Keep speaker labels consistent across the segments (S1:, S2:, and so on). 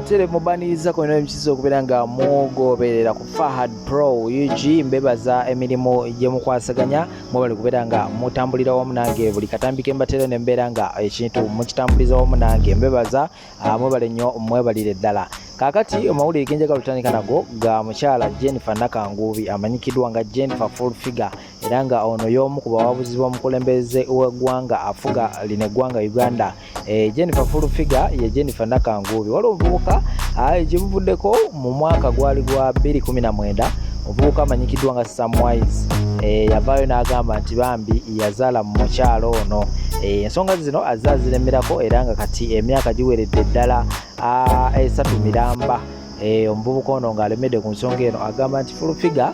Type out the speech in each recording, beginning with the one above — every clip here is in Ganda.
S1: Butere mubaniriza ku bino ebikiza okubeera nga mugoberera ku Fahad Pro UG. Mbebaza emirimu gye mukwasaganya, mwebale kubeera nga mutambulira wamu nange buli katambi ke mbateera ne mbeera nga ekintu mukitambuliza wamu nange. Mbebaza, mwebale nnyo, mwebalire ddala. Kaakati amawulire genjagala otandika nago ga mukyala Jennifer Nakanguubi amanyikiddwa nga Jennifer Full Figure, era nga ono y'omu ku bawabuzi b'omukulembeze w'eggwanga afuga lino eggwanga Uganda. Jennifer Full Figure ye Jennifer Nakanguubi. Waliwo omuvubuka gye buvuddeko mu mwaka gwali gwa 2019, omuvubuka amanyikiddwa nga Samwise, yavaayo n'agamba nti bambi yazaala mu mukyalo ono. Ensonga zino azze aziremerako era nga kati emyaka giweredde ddala 3 miramba. Omuvubuka ono ng'alemedde ku nsonga eno agamba nti Full Figure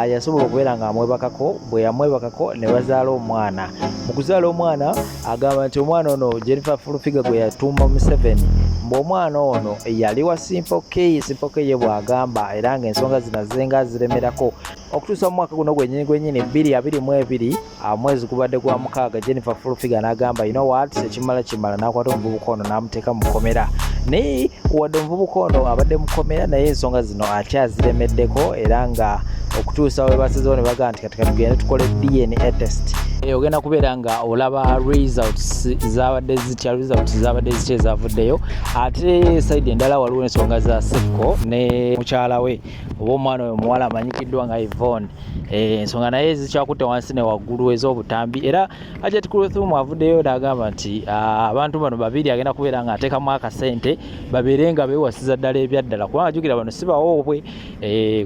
S1: yasobola okubeera ng'amwebakako, bwe yamwebakako ne bazaala omwana. Mu kuzaala omwana agamba nti omwana ono Jennifer Full Figure gwe yatuuma Museveni, mbu omwana ono yali wa Simple K. Simple K ye bw'agamba, era ng'ensonga zino azzenga aziremerako okutuusa mu mwaka guno gwennyini gwennyini 2022, mwezi gubadde gwa 6, Jennifer Full Figure n'agamba, "You know what, ekimala kimala," n'akwata omuvubuka ono n'amuteeka mu kkomera. Naye wadde omuvubuka ono abadde mu kkomera, naye ensonga zino akyaziremeddeko, era nga okutuusa we basazeewo ne bagamba nti kati katugende tukole DNA test. Ogenda kubeera nga olaba results zabadde zitya, results zabadde zitya ezavuddeyo. Ate side endala waliwo ensonga za Sefco ne mukyala we oba omwana oyo omuwala amanyikiddwa nga Yvonne. Ensonga naye zikyakutte wansi ne waggulu ez'obutambi, era Hajat Kulthum avuddeyo n'agamba nti abantu bano babiri agenda kubeera nga ateekamu akasente babeere nga beewasiza ddala ebyaddala, kubanga jjukira bano si bawoobwe,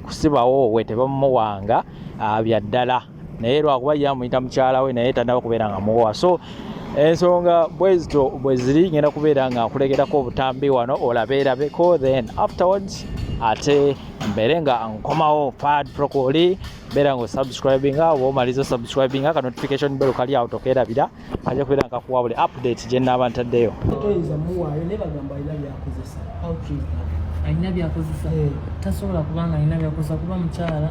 S1: si bawoobwe, tebamuwanga bya ddala, naye lwakuba ye amuyita mukyala we, naye tannaba kubeera nga muwowa. So ensonga bwe zityo bwe ziri. Ngenda kubeera nga nkulegerako obutambi wano olabeerabeko, then afterwards ate mbeere nga nkomawo. Fahad Pro kwoli, beera nga osubscribinga. Oba omaliza osubscribinga, ka notification bell kali awo tokeerabira, kajja kubeera nga kakuwa buli update gye nnaaba ntaddeyo.
S2: Toyinza muwaayo, naye bagamba alina byakozesa. How true is that?
S3: Alina byakozesa?
S2: Eh.
S3: Tasobola kubanga alina byakozesa, kuba mukyala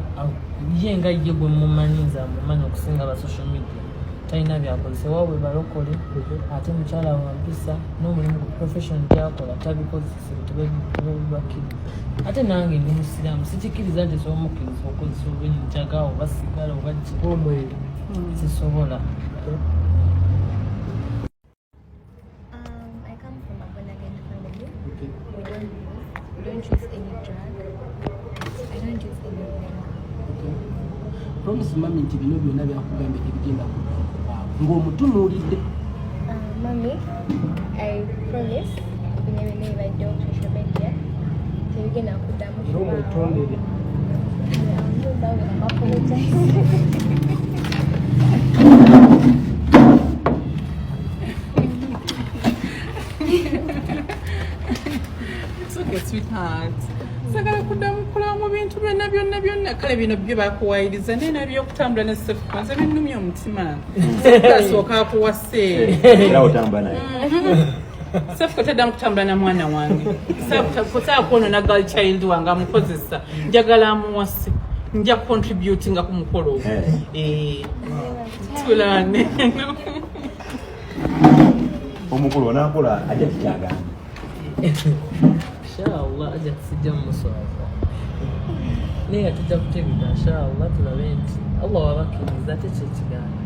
S3: ye nga ye gwe mumanyi, nze amumanyi okusinga ba social media, talina byakozesa. Waabwe balokole, ate mukyala wa mpisa, n'omulimu ku profession gyakola tabikozesa, tebabibakkiriza. Ate nange ndi musiraamu, sikikkiriza nti sobola mukkiriza okukozesa oba enjaga oba sigala oba ki.
S2: Omwenge.
S3: Sisobola.
S4: I come from a born again family. We don't we don't use any drug. I don't use anything.
S2: Okay. Promise mummy nti bino byonna byakugambye tebigenda kukubaawo ng'omutunuulidde.
S4: Mommy, I promise bino byonna ebibaddewo ku social media tebigenda kuddamu
S2: Era
S4: kubaawo.
S2: omwetondere.
S4: I'm apologize.
S5: It's okay, sweetheart. Sagala kuddamu kulaba mu bintu byonna byonna byonna. Kale bino byo bakuwayiriza, naye nabyokutambula ne Sefuko nze binnumya omutima. Sefuko asooka akuwase.
S6: Era otambula naye?
S5: Sefuko taddamu kutambula na mwana wange. Saa kwonona girl child wange amukozesa. Njagala amuwase, nja contributinga ku mukolo ogwo. Eh, tulane.
S6: Omukulu onaakola ajja kikyagamba?
S3: Inshallah ajja tusijja mumuswaza, naye nga tujja kutegeka inshallah, tulabe nti Allah wabakkiriza, ate kyekigaana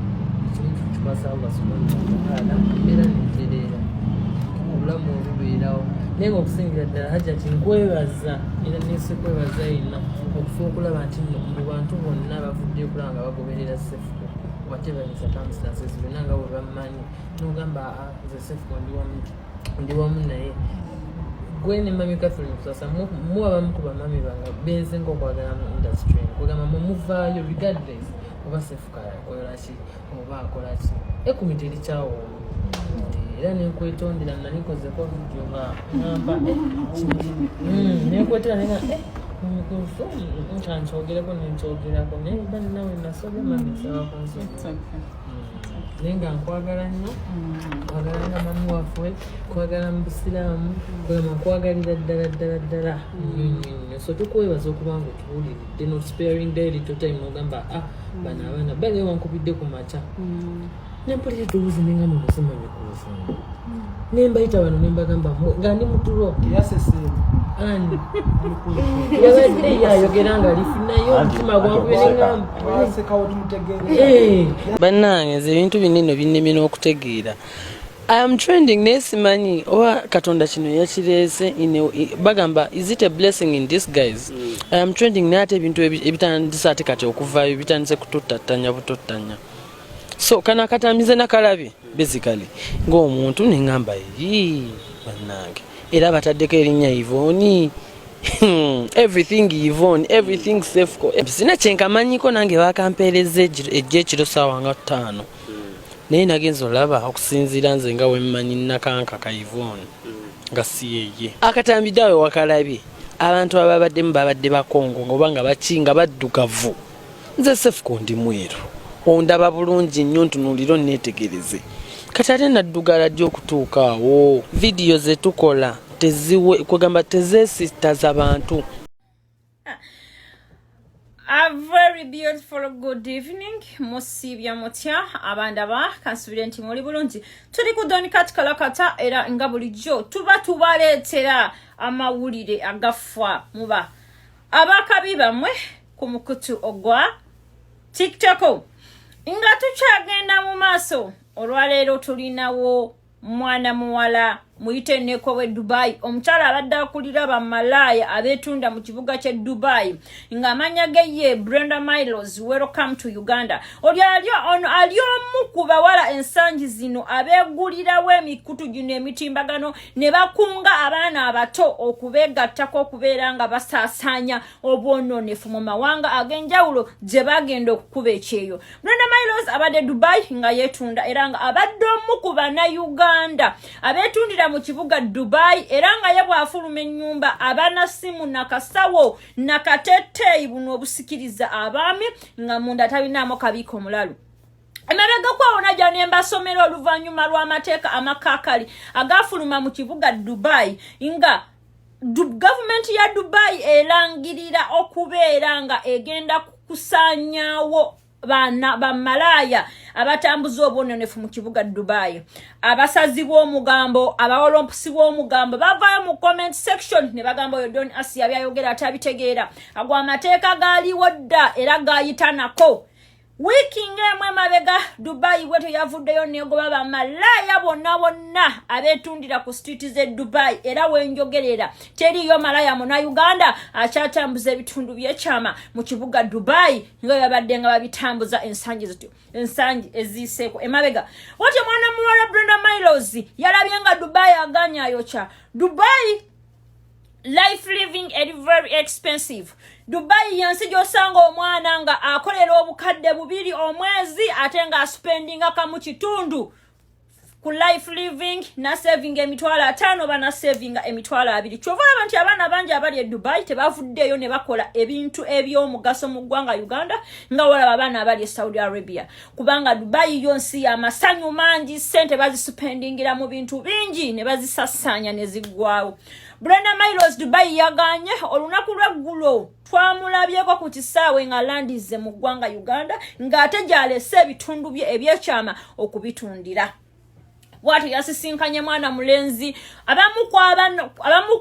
S3: ekimu tukikwasa Allah subhanahu wataala, embeera netereera, obulamu obubeerawo. Naye nga okusingira ddala Hajati nkwebaza, era nese kwebaza yenna okufa okulaba nti nno mu bantu bonna bavuddeyo okulaba nga bagoberera Sefuko, whatever the circumstances byonna nga bwe bammanyi, nogamba, "Ah, nze Sefuko ndi wamu naye." Gwe ne Mami Catherine Kusasa mu abamu ku bamami bange bensinga okwagala mu industry eno, kugamba mwe muvaayo regardless oba Sefuka akola ki oba akola ki, ekumi terikyawo. Era nenkwetondera, nali nkozeko video nga ngamba nenkwetera nenga nkyankyogereko nenkyogerako, naye mba ninawe nasobya mami, nsaba kunsoba.
S5: It's okay.
S3: Naye nga nkwagala nnyo, nkwagala nga mami waffe, nkwagala mu busiraamu, kwegamba nkwagalira ddala ddala ddala nnyo nnyo nnyo. So tukwebaza okuba nga otubuuliridde, not sparing the little time, nogamba, "Ah, bano abaana bale." Wankubidde ku makya nempulira eddoboozi nengamba muzimanyi kubufungo, nembayita bano nembagamba nga ndi mutulo.
S2: Teyaseseemu.
S3: Ani? Yabadde ye ayogera nga lifunayo omutima gwankubye neŋŋamba.
S2: Twasekawo tumutegeere.
S3: Eh. Bannange nze ebintu bino eno binnemye n'okutegeera. I am trending naye simanyi oba Katonda kino yakireese bagamba is it a blessing in disguise? I am trending naye ate ebintu ebitandise ate kati okuvaayo bitandise kututtattanya butottanya. So kano akatambi nze nakalabye basically ng'omuntu ne ŋŋamba yii bannange era bataddeko erinnya Yvonne. Everything Yvonne, everything Sefco. Sina kyenkamanyiko nange bakampeereza ejjo ekiro ssaawa nga 5. Naye nagenze olaba okusinziira nze nga wemmanyi nakankaka Yvonne nga si yeye. Akatambi ddawe wakalabye abantu ababaddemu babadde bakongo oba nga baki nga baddugavu. Nze Sefco ndi mweru, ondaba bulungi nnyo ntunuulira onneetegereze. Kati ate naddugala ddi okutuuka awo? Vidiyo ze tukola teziwe kwegamba tezeesittaza bantu.
S7: A very beautiful good evening. Musiibye mutya abandaba kansubire nti muli bulungi. Tuli ku Don Kat Kalakata era nga bulijjo tuba tubaleetera amawulire agafa muba abakabi bammwe ku mukutu ogwa TikTok. Nga tukyagenda mu maaso olwaleero tulinawo mwana muwala muyite neko we Dubai, omukyala abadde akulira bamalaaya abeetunda mu kibuga ky'e Dubai ng'amanya ge ye Brenda Milos. Welcome to Uganda. Oli ali ono ali omu ku bawala ensangi zino abeegulirawo emikutu gino emitimbagano ne bakunga abaana abato okubeegattako okubeera nga basaasaanya obwonoonefu mu mawanga ag'enjawulo gye bagenda okukuba ekyeyo. Brenda Milos abadde Dubai nga yeetunda era nga abadde omu ku bannayuganda abeetundira mu kibuga Dubai era nga ye bw'afuluma ennyumba aba na ssimu nakasawo nakateeteeyi buno obusikiriza abaami nga munda talinaamu kabiika omulalu. Emabega kwawo najja ne mbasomera oluvannyuma lw'amateeka amakakali agafuluma mu kibuga Dubai nga gavumenti ya Dubai erangirira okubeera nga egenda kusaanyaawo bana bamalaaya abatambuza obwononefu mu kibuga Dubai. Abasazi b'omugambo, abawolompusi b'omugambo bavaayo mu comment section ne bagamba oyo Don Asia byayogera atabitegeera, ago amateeka gaaliwo dda era gayita nako. Wiiki ng'emu emabega Dubai bwetyo yavuddeyo negoba bamalaaya bonna bonna abeetundira ku street z'e Dubai era wenjogerera teriiyo malaya munnayuganda akyatambuza ebitundu by'ekyama mu kibuga Dubai nga babadde nga babitambuza ensangi zityo ensangi eziiseeko emabega. Watyo mwana muwala Brenda Milos yalabye nga Dubai aganya ayokya. Dubai life living eri very expensive. Dubai yensi gy'osanga omwana nga akolera 2000 omwezi ate nga aspendinga kamu kitundu ku life living na saving 50,000 oba na saving 20,000. Kyova olaba nti abaana bangi abali e Dubai tebavuddeeyo ne bakola ebintu eby'omugaso mu ggwanga Uganda nga walaba abaana abali e Saudi Arabia, kubanga Dubai yo nsi y'amasanyu mangi, ssente bazisipendingira mu bintu bingi ne bazisasaanya ne ziggwawo. Brenda Milos Dubai yaganye. Olunaku lw'eggulo twamulabyeko ku kisaawe nga landize mu ggwanga Uganda ng'ate gy'alese ebitundu bye ebyekyama okubitundira. Bw'atyo yasisinkanye mwana mulenzi. Abamu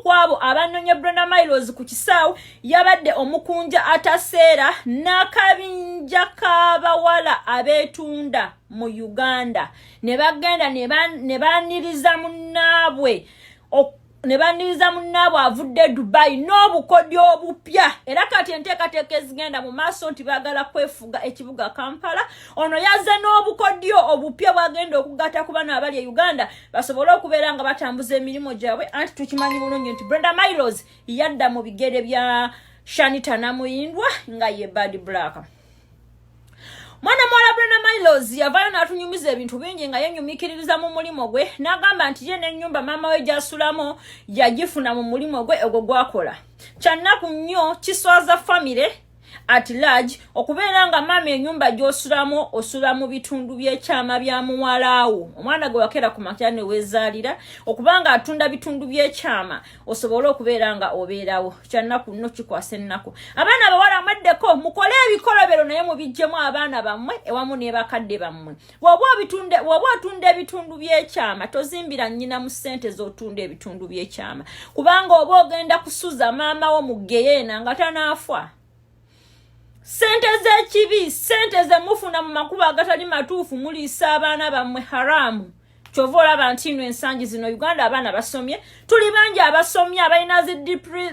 S7: ku abo abanonye Brenda Milos ku kisaawe yabadde omukunja ataseera n'akabinja k'abawala abeetunda mu Uganda ne bagenda ne baniriza munnaabwe ne baniriza munnaabwe avudde Dubai n'obukodyo obupya. Era kati enteekateeka ezigenda mu maaso nti baagala kwefuga ekibuga Kampala. Ono yazze n'obukodyo obupya bwagenda okugatta ku bano abali e Uganda basobole okubeera nga batambuza emirimu gyabwe. Anti tukimanyi bulungi nti Brenda Milos yadda mu bigere bya Shanita Namuyindwa nga ye Bad Black. Mwana muwala Brenda Milos yavaayo n'atunyumiza ebintu bingi nga yenyumikiririza mu mulimu gwe, n'agamba nti ye n'ennyumba maama we gy'asulamu yagifuna mu mulimu gwe ogwo gwakola. Kyannaku nnyo, kiswaza famire at large okubeera nga maama ennyumba gy'osulamu osula mu bitundu by'ekyama bya muwalaawo, omwana gwe wakeera ku makya ne weezaalira, okubanga atunda bitundu by'ekyama osobole okubeera nga obeerawo. Kyannaku nno, kikwasa ennaku. Abaana abawala mwedde. Mweddeko, mukole ebikolobero, naye mubijjemu abaana bammwe ewamu ne bakadde bammwe. Woba otunda ebitundu by'ekyama, tozimbira nnyina mu ssente z'otunda ebitundu by'ekyama, kubanga oba ogenda kusuza maama wo mu geyeena nga tanaafa. Ssente z'ekibi, ssente ze mufuna mu makubo agatali matuufu, muliisa abaana bammwe haramu. Kyova olaba nti ino ensangi zino Uganda abaana basomye, tuli bangi abasomye, abalina zi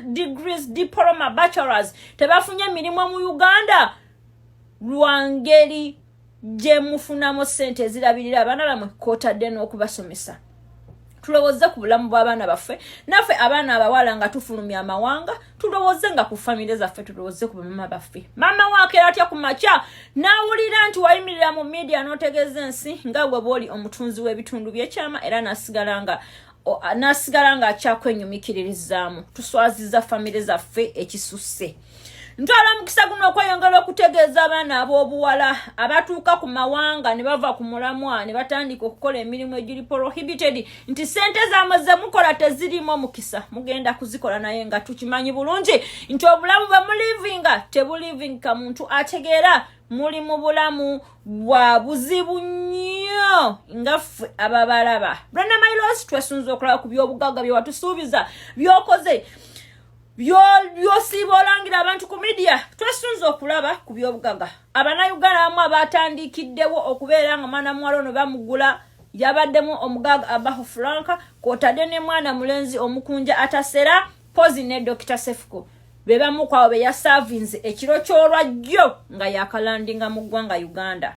S7: degrees, diploma, bachelors, tebafunye emirimu mu Uganda lwangeri gye mufunamu ssente ezirabirira abaana bamwe kwotadde n'okubasomesa. Tulowooze ku bulamu bw'abaana baffe. Naffe abaana abawala nga tufulumya amawanga, tulowooze nga ku famire zaffe, tulowooze ku bamama baffe. Maama wakeera atya ku makya n'awulira nti wayimirira mu media n'otegeeza ensi nga bwe bwoli omutunzi w'ebitundu by'ekyama, era n'asigala nga akyakwenyumikiririzaamu? Tuswaziza famire zaffe ekisusse. Ntwala omukisa guno okweyongera okutegeeza abaana ab'obuwala abatuuka ku mawanga ne bava ku mulamwa ne batandika okukola emirimu egiri prohibited nti sente zammwe ze mukola tezirimu omukisa. Mugenda kuzikola, naye nga tukimanyi bulungi nti obulamu bwe mulivinga tebulivinga muntu ategeera. Muli mu bulamu bwa buzibu nnyo nga ffe ababalaba. Brenda Milos, twesunza okulaba ku byobugagga bye watusuubiza, byokoze, byosiiba olangira abantu ku media. Twesunza okulaba ku byobugagga. Abannayuganda abamu abatandikiddewo okubeera nga mwana muwala ono bamugula, yabaddemu omugagga Abaho Franka, kwotadde ne mwana mulenzi omukunja atasera Pozi ne Dr Sefuko, be bamu kwabo be yasavinze ekiro ky'olwajjo nga yakalandinga mu ggwanga Uganda.